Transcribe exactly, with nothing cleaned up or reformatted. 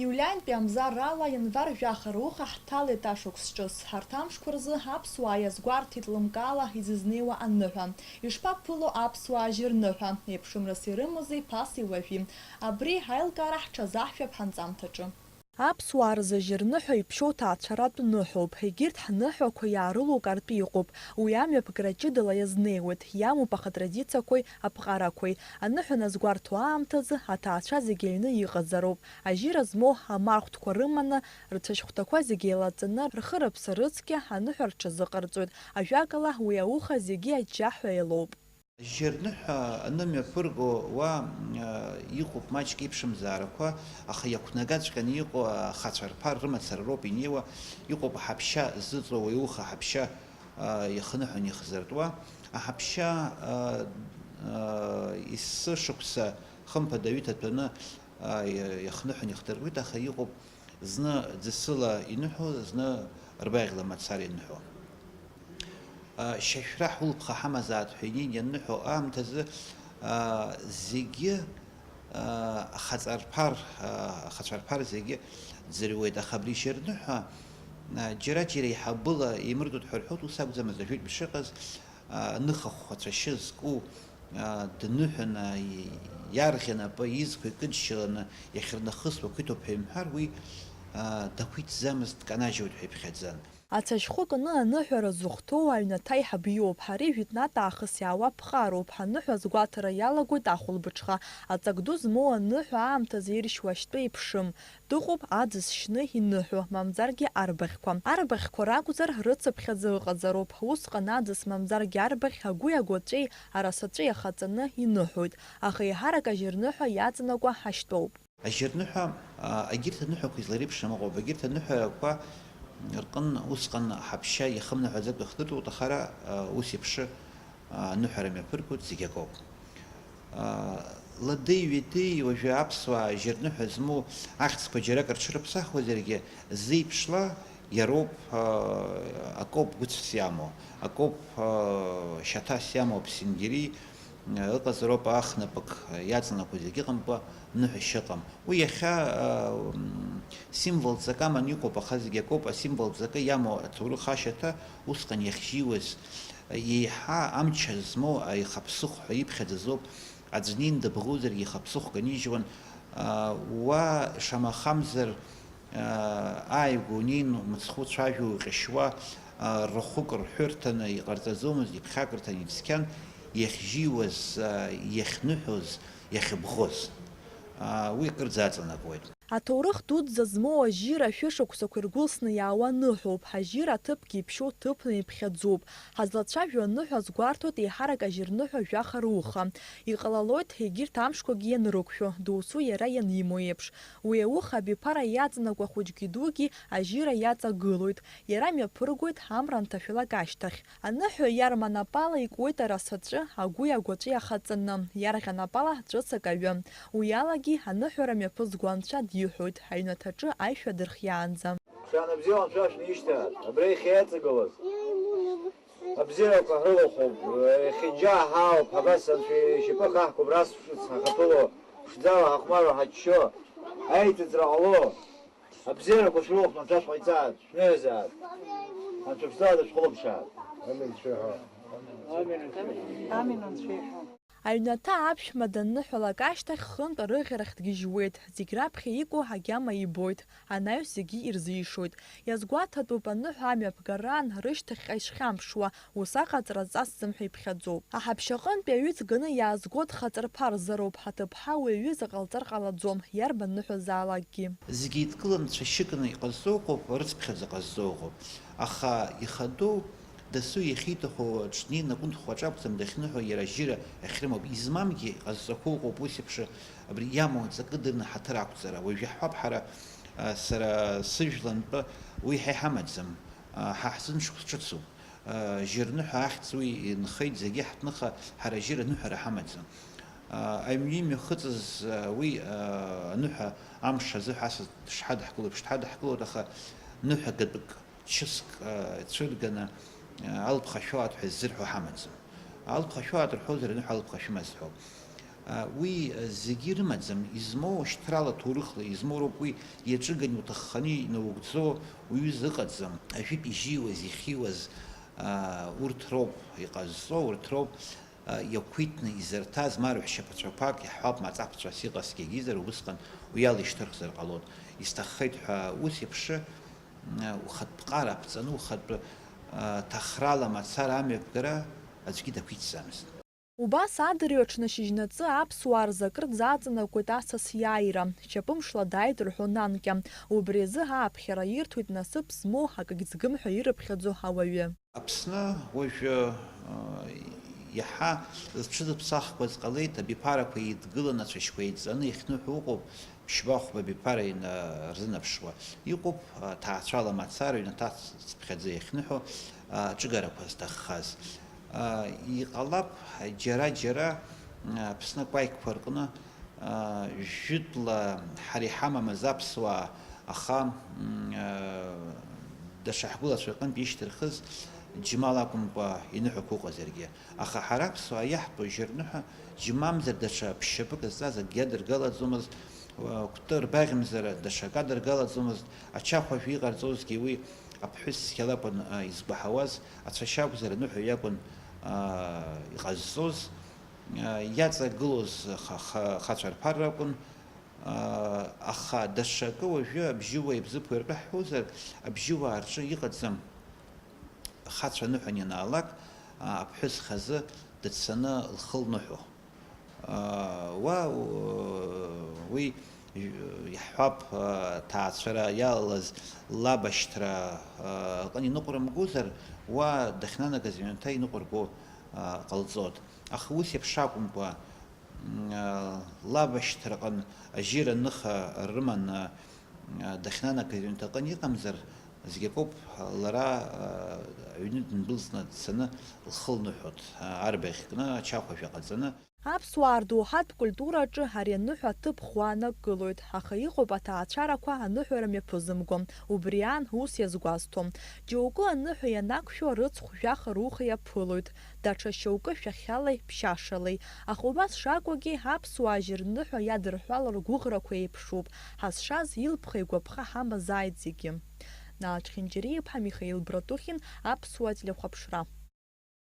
Иулиантәи амзарала, ианвар жәаха руха ҳҭалеит ашықәс ҿыц. Ҳарҭ амшқәа рзы аԥсуаа иазгәарҭеит лымкаала изызнеиуа аныҳәа. Ишԥаԥыло аԥсуаа жьырныҳәа, еиԥшымрас ирымоузеи ԥаси уажәи? Абри аилкаара ҳҽазаҳшәап ҳанҵамҭаҿы. Аԥсуаа рзы жьырныҳәа иԥшьоу ҭаацәаратә ныҳәоуп. Егьырҭ ҳныҳәақәа иаарылукаартә иҟоуп. Уи амҩаԥгара ҷыдала иазнеиуеит, иамоуп ахатрадициақәеи аԥҟарақәеи. Аныҳәа назгәарҭо аамҭазы аҭаацәа зегьы аҩны иҟазароуп. Ажьира змоу амархәҭқәа рыманы, рцәашьхәҭақәа зегьы еилаҵаны, рхы-рыԥсы рыцқьа аныҳәа рҽазыҟарҵоит. Ажәакала, уи ауха зегьы аџьџьаҳәа еилоуп. Ажьырныҳәа анымҩаԥырго уа, а, иҟоуп маҷк иԥшымзаарақәа, аха иақәнагаҵәҟьаны иҟоу ахацәа рԥар рымацара роуп инеиуа, иҟоуп аҳаԥшьа зыҵоу, уи ауха аҳаԥшьа, а, иахныҳәан ихзыртуа. Аҳаԥшьа, а, а, есышықәса хымԥада ҩыҭаҭәаны, а, иа-, иахныҳәан ихдыртәуеит, аха иҟоуп зны ӡысыла иныҳәо, зны рбаӷьла мацара иныҳәо. А, шьашәра ҳулԥха ҳамазааит ҳәа инеин ианныҳәо аамҭазы, а, зегьы, а, ахаҵарԥар, а, ахацәарԥар зегьы ӡырҩуеит, аха абри жьырныҳәа, а, џьара-џьара еиҳабыла еимырдоит ҳәа рҳәоит, ус акәӡамызт ажәытә мшы ыҟаз, а, ныха хәацәашьы зку, а, дныҳәаны, и-, иарӷьа напы изқәа икыдшьыланы иахьырнахысуа ақыҭоуп ҳәа имҳәар, уи, а, дақәиҭӡамызт, дканажьуеит ҳәа иԥхьаӡан. Ацәашьхәы кны аныҳәара зыхәҭоу аҩнаҭа аиҳаб иоуп, ҳара ижәытәнатә аахыс иаауа ԥҟароуп, аныҳәа згәаҭара иалагоит ахәылбыҽха, аҵак ду змоу аныҳәа аамҭазы иршьуа ашьтәа иԥшым, дыҟоуп аӡыс шьны иныҳәо, мамзаргьы арбаӷьқәа. Арбаӷьқәа ракәзар, рыцыԥхьаӡа ыҟазароуп, усҟан аӡыс мамзаргьы арбаӷь агәи агәаҵәеи арасаҵәи ахаҵаны иныҳәоит, аха еиҳарак ажьырныҳәа иаҵанакуа ашьтәоуп. Ажьырныҳәа, а, егьырҭ аныҳәақәа излареиԥшым ыҟоуп. Егьырҭ аныҳәақәа рҟын усҟан аҳаԥшьа иахымнаҳәаӡакәа ихдыртәуп, аха ара, а, ус еиԥш, а, аныҳәара мҩаԥыргоит, зегь акоуп. А, ладеи-ҩадеи уажәы аԥсуаа ажьырныҳәа змоу ахьӡқәа џьаракыр рҽырыԥсахуазаргьы, зеиԥшла иароуп, а, акоуп гәыцәс иамоу, акоуп, а, шьаҭас иамоу аԥсынгьери, Ыҟазароуп ахнапык иаҵанакуа зегь ыҟамкәа ныҳәашьа ыҟам. Уи иахьа, м, символ ҵакы аманы иҟоуп, аха зегь акоуп, асимвол ҵакы иамоу аҭоурых ашьаҭа усҟан иахьжьиуаз, еиҳа амч змоу аихаԥсыхә ҳәа иԥхьаӡаз ауп, аӡә днеин дыбӷузаргьы ихаԥсыхәк анижьуан, уа шамахамзар, ааигәа унеин, мыцхәы цәажәо уҟьашьуа, рахәык рҳәырҭаны иҟарҵаӡомызт, иԥхьакырҭаны ицқьан, иахьжьиуаз, иахьныҳәоз, иахьыбӷоз. Уи акырӡа аҵанакуеит. Аҭоурых дуӡӡа змоу ажьира шәышықәсақәа иргәылсны иаауа ныҳәоуп, ажьира аҭыԥгьы иԥшьоу ҭыԥны иԥхьаӡоуп. Ҳазлацәажәо аныҳәа азгәарҭоит еиҳарак ажьырныҳәа жәаха руха. Иҟалалоит, егьырҭ амшқәагьы ианрықәшәо, доусу иара ианимоу еиԥш. Уи ауха абиԥара иаҵанакуа хәыҷгьы дугьы ажьира иаҵагылоит, иара мҩаԥыргоит амра анҭашәалак ашьҭахь. Аныҳәа иарма напала икуеит арасаҵәы, агәи агәаҵәеи ахаҵаны, иарӷьа напала ҵәыцак аҩы. Уи алагьы аныҳәара мҩаԥызго анцәа диҳәоит, аҩнаҭаҿы аишәа дырхиаанӡа. Шәанабзиала анцәа шәнишьҭааит, абра иахьа иаҵагылаз. Абзиарақәа ҳрылахәуп, иахьынџьа ҳаауп, абас анцәа ишьапы хаҳкуп, рас ԥшыц ҳахаԥыло, ԥшӡала ҳахәмаруа ҳаччо, аиҭыҵра ҟало, абзиарақәа шәрылахәны анцәа шәҟаиҵааит, шәныҳәазааит, анцәа ԥшӡала дышәхылаԥшааит. Амин, анцәа иҳәа. Амин, анцәа иҳәа. Аҩнаҭа аԥшәма данныҳәалак ашьҭахь, хынтә арыӷьарахь дгьежьуеит, зегь раԥхьа ику агьама ибоит, анаҩс зегьы ирзишоит. Иазгәаҭатәуп аныҳәа амҩаԥгараан рышьҭахьҟа ишхьамԥшуа, ус аҟаҵара ҵасӡам ҳәа иԥхьаӡоуп. Аҳаԥшьаҟынтәи аҩы ҵганы иаазго дхаҵарԥарзароуп, ҳаҭыԥҳа уи аҩыза ҟалҵар ҟалаӡом, иарбан ныҳәазаалакгьы. Зегьы еидкыланы цәашьыкны иҟазҵо ыҟоуп, рыцԥхьаӡа ҟазҵо ыҟоуп. Аха ихадоу Дасу иахьиҭаху аҽнеины акәынҭхо аҿы акәӡам дахьныҳәо, иара ажьира ахьрымоу. Измамгьы иҟазҵақәоу ыҟоуп ус еиԥш, абри иамоу аҵакы дырны ҳаҭыр ақәҵара. Уажә иаҳҳәап ҳара, а, сара сыжәлантәы уи ҳа иҳамаӡам, а, ҳа ҳзын шықәс ҿыцуп. А, жьырныҳәа ахьӡ уи инхеит, зегьы ҳҭныха, ҳара жьыр аныҳәара ҳамаӡам. А, аҩны имҩахыҵыз, а, уи, а, аныҳәа амш азы ҳәа асас дышҳадаҳкыло еиԥш дҳадаҳкылоит, аха ныҳәа гатәык чыск, а, цәырганы, а, алԥха шәоуааит ҳәа ззырҳәо ҳамаӡам. Алԥха шәоуааит рҳәозар, аныҳәа алԥха шәымаз ҳәоуп. Уи зегьы ирымаӡам, измоу шьҭрала ҭоурыхла измоу роуп, уи иаҿыганы иуҭахханы инаугӡо уаҩы зыҟаӡам. Ажәытә ижьиуаз, ихьиуаз, урҭ роуп иҟазҵо, урҭ роуп иақәиҭны изырҭаз, ма рҳәшьаԥацәақәак иаҳҳәап, маҵаԥцәас иҟазгьы егьизар, убысҟан уи ала ишьҭырхзар ҟалон. Исҭаххеит ҳәа ус еиԥшы, ухатә ԥҟара аԥҵаны, ухатә ҭахрала мацара амҩаԥгара аӡәгьы дақәиҭӡамызт. Убас адырҩаҽны шьыжьнаҵы аԥсуаа рзы акырӡа аҵанакуеит асас иааира. Шьапымшла дааит рҳәон анкьа. Убри азы ааԥхьара ирҭоит насыԥ змоу, акагь згым ҳәа ирыԥхьаӡо ауаҩы. Аԥсны уажәы иаҳа зҽызыԥсахқәаз ҟалеит, абиԥарақәа еидгыланы ацәашьқәа еиҵаны иахьныҳәо ыҟоуп. Ԥшьба-хәба абиԥара ина-, рзынаԥшуа иҟоуп, а, ҭаацәала мацара, ҩнаҭацыԥхьаӡа иахьныҳәо, а, аҿыгарақәа зҭаххаз. А, иҟалап, џьара-џьара, а, Аԥсны акәакьқәа рҟны, а, жәытәла ҳара иҳамамыз аԥсуаа, аха, м, а, даҽа ҳгәылацәа рҟынтә ишьҭырхыз џьмал акәымкәа иныҳәақәа ыҟазаргьы. Аха ҳара аԥсуаа иаҳтәу ажьырныҳәа, џьмамзар даҽа ԥшьшьапык зҵаз акгьы адыргалаӡомызт, кәты рбаӷьымзар даҽакы адыргалаӡомызт, ачахәажә иҟарҵозгьы уи аԥҳәыс цқьала акәын, а, изгәаҳауаз, ацәашьы акәзар аныҳәа иакәын, а, иҟазҵоз, а, иаҵагылоз ха-, ха-, хацәа рԥара ракәын, а, аха даҽакы уажәы абжьыуа ибзыԥуи ртәы ҳҳәозар, абжьыуаа рҿы иҟаӡам. Ахацәа аныҳәан ианаалак, а, аԥҳәыс хазы дыццаны лхы лныҳәо. А, уа, у-, уи, иаҳҳәап, а, ҭаацәара иалалаз лабашьҭра, а, лҟын иныҟәрымгозар, уа дахьнанагаз ҩнаҭа иныҟәырго, а, ҟалҵот. Аха ус еиԥш акәымкәа, м, а, лабашьҭраҟын ажьира ныха рыманы, а, дахьнанагаз ҩнаҭаҟын иҟамзар, зегь акоуп, лара, а, аҩны дындәылҵны дцаны лхы лныҳәот, а, арбаӷь кны, ачахәажә аҟаҵаны. Аԥсуаа рдоуҳатә культураҿы ари аныҳәа аҭыԥ ӷәӷәа анагылоит, аха иҟоуп аҭаацәарақәа аныҳәара мҩаԥызымго, убри аан ус иазгәазҭо. Џьоукы аныҳәа ианақәшәо рыцхә жәаха руха иаԥылоит, даҽа шьоукы шәахьалеи ԥшьашалеи, аха убас шакәугьы аԥсуаа жьырныҳәа иадырҳәалар гәыӷрақәа еиԥшуп, ҳазшаз илԥха-игәаԥха ҳамазааит зегьы. Наала Чхинџьариа-иԥҳа Михаил Братухин, Аԥсуа телехәаԥшра.